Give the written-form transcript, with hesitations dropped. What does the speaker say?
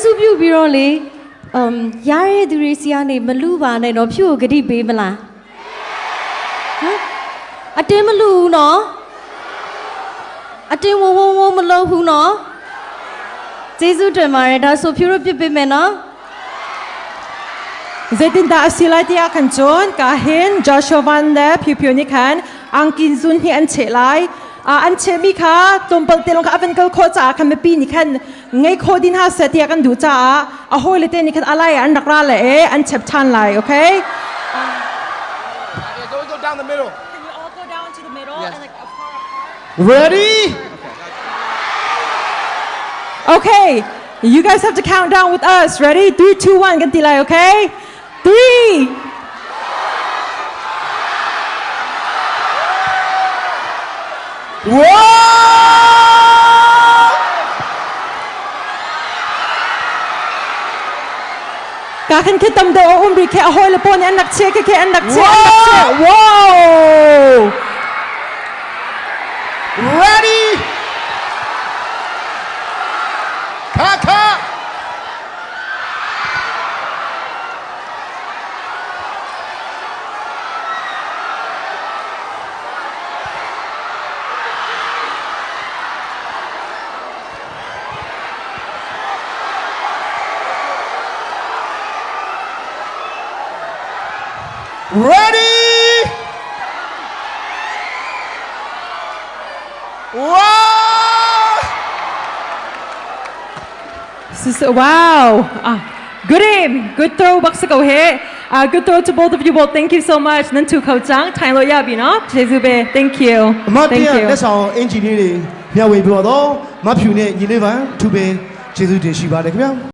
ဇူးပြုပြီးတော့လေအမ်ရတဲ့သူတွေစီကနေမလူပါနဲ့တော့ဖြူကိုဂတိပေးမလားဟမ်အတင်းမလူဘူးနော်အတင်းဝုံဝုံဝုံမလုပ်ဘူးနော်ကျေးဇူးတင်ပါတယ်ဒါဆိုဖြူတို့ပြစ်ပေးမယ်နော် Zaitin da asila tia kan chon ka hin Joshua Van le Phyu Phyu ni khan ang kin zun hi an che lai an che mi kha tompal te long kha avan kal kho cha khan me pi ni khan ngai kho din ha se tia kan du cha a hoi le te ni khan alai an rak ra le e an chep chan lai, okay? Yeah, go down the middle. Can you all go down to the middle Yes. and like far apart? Ready? Okay, you guys have to count down with us. Ready? 3, 2, 1, kan ti lai, okay? 3. Whoa! Ka khan ke tam do um ri ke ahoi le pon an nak che ke ke an nak che an nak che. Wow! Ready? Kaka! Ready? Wow! Wow. Ah, good aim. Good throw, bak sa ko he. Ah, good throw to both of you both. Thank you so much. Nan tu khau chang. Thai lo ya bi no. Jesu be. Thank you. အမတ် Thank တရ you. လက်ဆောင်အင်ဂျင်နီယာတွေမျှဝေပြီးတော့မဖြူနဲ့ညီလေးပန်သူပဲကျေးဇူးတင်ရှိပါတယ်ခင်ဗျာ။